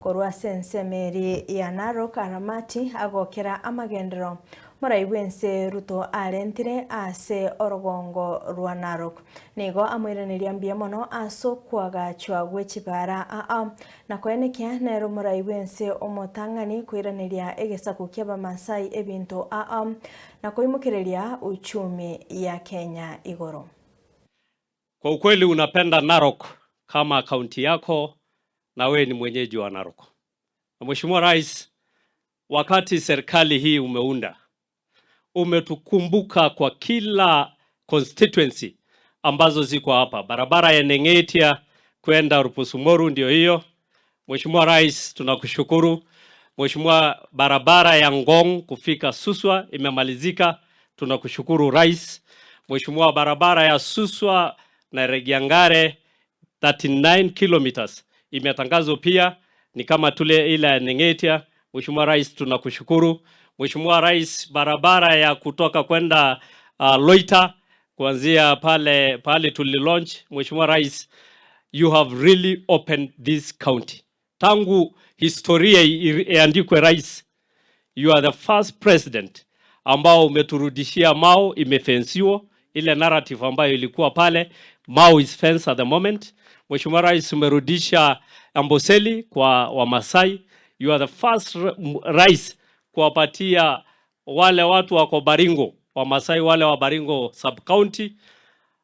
Korwa ase ensemo eria ya Narok, Aramati agokera amagenderero morai bw'ense Ruto arentire ase orogongo rwa Narok. Nigo amoiraneria mbuya mono ase okoagachwa gwe chibara aa na koenekia nere omorai bw'ense omotang'ani koiraneria egesaku ki'Abamasai ebinto aa na koimokereria uchumi ya Kenya igoro. Kwa ukweli unapenda Narok kama kaunti yako na wewe ni mwenyeji wa Narok. Na Mheshimiwa Rais, wakati serikali hii umeunda, umetukumbuka kwa kila constituency ambazo ziko hapa. Barabara ya Nengetia kwenda Rupusumoru ndio hiyo. Mheshimiwa Rais, tunakushukuru. Mheshimiwa, barabara ya Ngong kufika Suswa imemalizika, tunakushukuru Rais. Mheshimiwa, barabara ya Suswa na Regiangare 39 kilometers imetangazwa pia, ni kama tule ile ya Nengetia. Mheshimiwa Rais, tunakushukuru. Mheshimiwa Rais, barabara ya kutoka kwenda Loita kuanzia pale pale tuli launch. Mheshimiwa Rais, you have really opened this county. Tangu historia iandikwe, Rais, you are the first president ambao umeturudishia Mau imefensiwa, ile narrative ambayo ilikuwa pale. Mau is fenced at the moment. Mheshimiwa Rais, umerudisha Amboseli kwa Wamasai. You are the first rais kuwapatia wale watu wako Baringo, Wamasai wale wa Baringo sub county.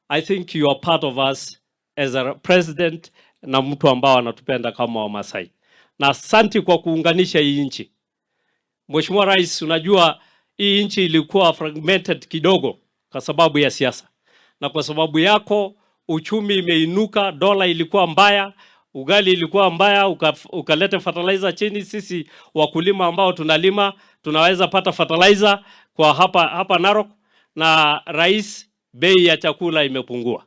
I think you are part of us as a president na mtu ambao anatupenda kama Wamasai, na asanti kwa kuunganisha hii nchi. Mheshimiwa Rais, unajua hii nchi ilikuwa fragmented kidogo kwa sababu ya siasa, na kwa sababu yako uchumi imeinuka, dola ilikuwa mbaya, ugali ilikuwa mbaya, ukaleta fertilizer chini. Sisi wakulima ambao tunalima tunaweza pata fertilizer kwa hapa hapa Narok, na rais, bei ya chakula imepungua.